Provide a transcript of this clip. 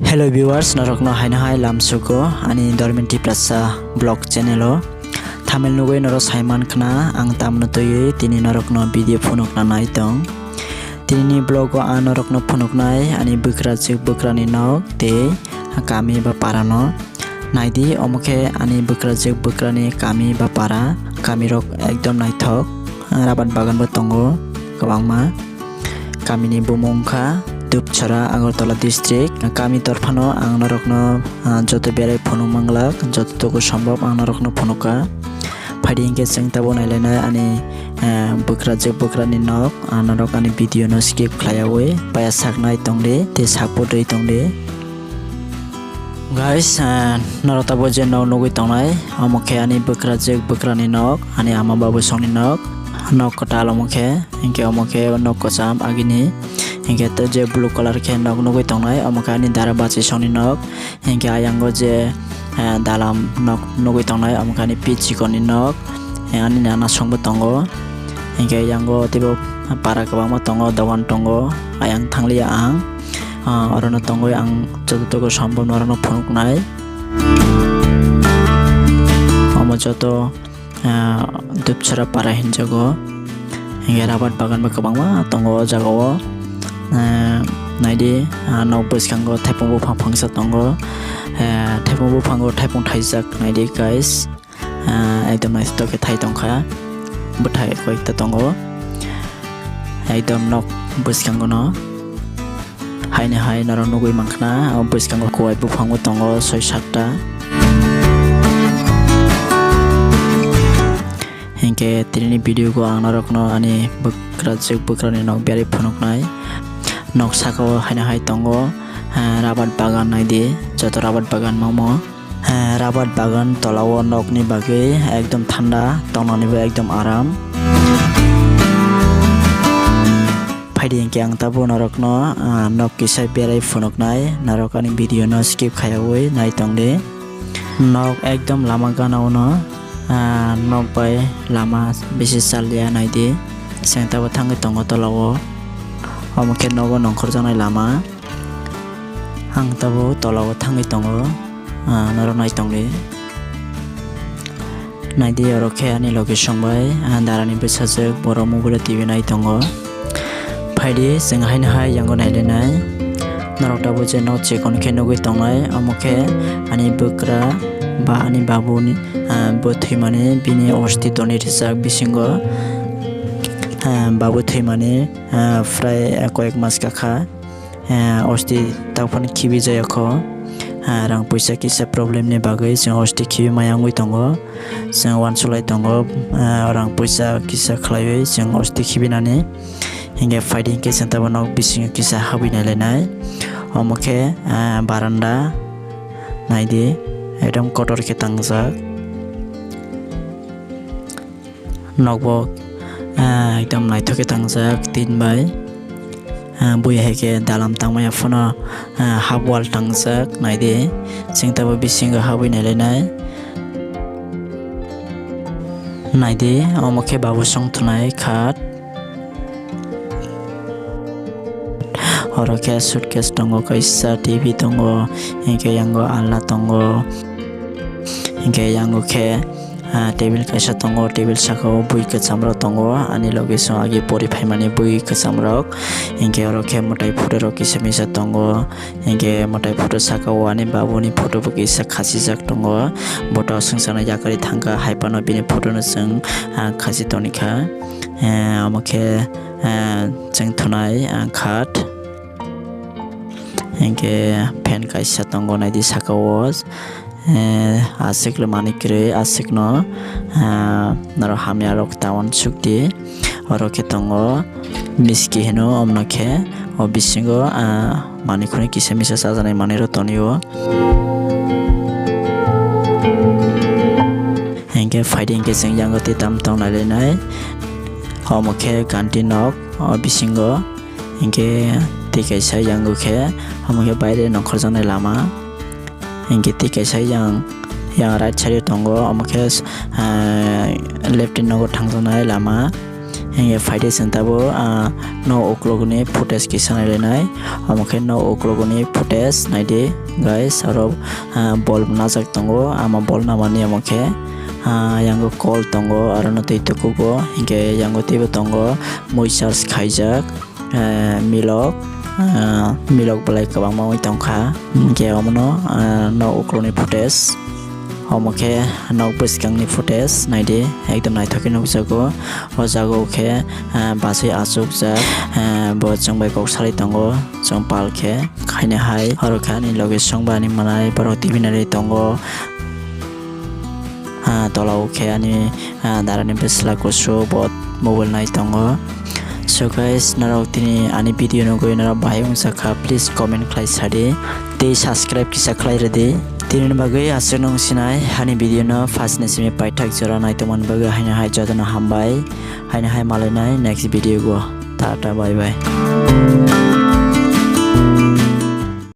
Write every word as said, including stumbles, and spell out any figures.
Hello viewers, norokno haino hai lamsugo ani Dormin Tiprasa vlog channel o. Thumbnail nugwi norok saiman khna ang tamno twiwi tini norokno video phunukna nai tong. Tinini vlog o ang norokno phunuknai ani bwkrajwk bwkrani nok tei kami ba parano. Naidi, omo khe ani bwkrajwk bwkrani kami ba para. Kamirok ekdom naithok. Rabat bagan bo tongo kwbangma. Kamini bumung wngkha Dupchara, Agartala district. Kami torphano ang norokno, ah, joto berai phunuk manglak, joto tuku sombok ang norokno phunukha. Phaidi hinkhe chwng tabuk nailainai ani, eh, bwkrajwk bwkrani nok. Ah, norok ani video no skip khlaiyawi paya saknai tongdi tei sakpotwi tongdi. Guys, ah, norok tabuk je nok nugwi tongnai, omo khe ani bwkrajwk bwkrani nok, ani ama babu songni nok, nok kwtal omo khe, hinkhe omo khe nok kwcham agini, hinkhe to je blue colour khe nok nugwi tongnai, omo khe ani dara bachi songni nok, hinkhe ayango je, ah, dalam nok nugwi tongnai, omo khe ani pi chikonni nok, eh, ani nana songbo tongo, hinkhe yango teibo para kwbangma tongo, dogan tongo, ayang thangliya ang. Ah, orono tongwi ang jototogo sombobno orono phunuknai. Omo joto, ah, Dupchara para hinjago. Hinkhe rabar bagan bo kwbangma tongo o jagao. Ah, naidi, ah, nok bwskango thaipung buphang phangsa tongo. Ah, thaipung buphango thaipung thaijak naidi guys. Ah, ekdom naithotok khe thai tongkha. Bwthai koyekta tongo. Ekdom nok bwskango no. Haini hai norok nugwi mankha na, o bwskango kuwai buphango tongo soi satta. Hinkhe tinini video o ang norokno ani bwkrajwk bwkrani nok berwi phunuknai. Nok sakao haini hai tongo, ah, rabar bagan naidi, joto rabar bagan mamo. Eh, rabar bagan tola o nokni bagwi ekdom thanda, tongnani bo ekdom aram. Phaidi hinkhe ang tabuk norokno, ah, nok kisa berai phunuknai, norok ani video no skip khaiyawi nai tongdi. Nok ekdom lama gana o no, ah, nok bai lama bisi chaliya naidi. Chwng tabuk thangwi tongo tola o. Omo khe nogo nongkhorjaknai lama. Ang tabuk tola o thangwi tongo, ah, norok nai tongdi. Naidi, oro khe ani location bai, ah, darani bwsajwk borok mobile o twi nai tongo. Phaidi, chwng haino hai yango nailainai. Norok tabuk je nok chikon khe nugwi tongnai, omo khe ani bwkra ba ani babuni, ah, bo thwimani bini osti toni rijak bisingo, ah, babu thwimani, ah, prai, ah, koyek mas kakha. Eh, osti taphano khibi jaya kho. Eh, rang puisa kisa problem ni bagwi chwng osti khibi maya wngwi tongo. Chwng uansuk lai tongo, eh, rang puisa kisa khlaiwi chwng osti khibinani. Hinkhe phaidi hinkhe chwng tabuk nok bisingo kisa habwi nailainai. Omo khe, eh, baranda naidi, ekdom kotor khe tangjak. Nokbo, ah, ekdom naithok khe tangjak tin bai. Ah, bui hai khe dalam tangmaya phano, ah, half wall tangjak naidi. Chwng tabuk bisingo habwi nailainai. Naidi, omo khe babu song thunai khat. Oro khe suitcase tongo kaisa, T V tongo, hinkhe yango alna tongo, hinkhe yango khe, ah, table kaisa tongo, table saka o bui kwcham rok tongo, ani loge song agi pori phaimani bui kwcham rok, hinkhe oro khe mwtai photo rok kisa misa tongo, hinkhe mwtai photo saka o ani babuni photo bo kisa khachijak tongo, bo tok swngcharno yakarwi thangkha, hai phano bini photo no chwng, ah, khachi tonikha, eh, omo khe, eh, chwng thunai, ah, khat. Hinkhe fan kaisa tongo naidi saka o. Eh, aswk le manwi kwrwi, aswkno, ah, norok hamya rok ta uansuk di. Oro khe tongo miski hino, omno khe o bisingo, ah, manwi khwnwi kisa misa chajaknai manwi rok tonwi o. Hinkhe phaidi hinkhe chwng yango twi tam tong nailainai. Omo khe ganti nok o bisingo. Hinkhe twi kaisa yango khe, omo khe baire nongkhorjaknai lama. Hinkhe twi kaisa yang, yang right side o tongo, omo khe, ah, left ni nogo thangjaknai lama. Hingke phaide chwng tabuk, ah, no uklogni footage kisa nailainai. Omo khe no uklogni footage naidi, guys. Aro, ah, bol najak tongo, ama bol namani omo khe, ah, yango kol tongo, aro no twi tukugo, hingke yango teibo tongo mui charge khaijak, eh, milok, ah, milok belai kwbangma oi tongkha. Hingke omono, ah, no uklogni footage. Omo khe nok bwskangni footage naidi, ekdom naithok khe nukjago. O jaga o khe, ah, bachwi achukjak, ah, bo chwng bai kok salai tongo, chwng pal khe. Haino hai oro khe ani loge chwng bai ani mwnai borok tv nailai tongo. Ah, tola o khe ani, ah, dara ni bwsla kusu bo mobile nai tongo. So guys, norok tini ani video nugwi norok bahai wngsa kha, please comment khlai sadi tei subscribe kisa khlai rwdi. Tini bagwi aswk nung sinai ani video no first ni simi paithak jora nai tongmani bagwi haino hai jotono hambai, haino hai malainai next video go. Tata bye bye.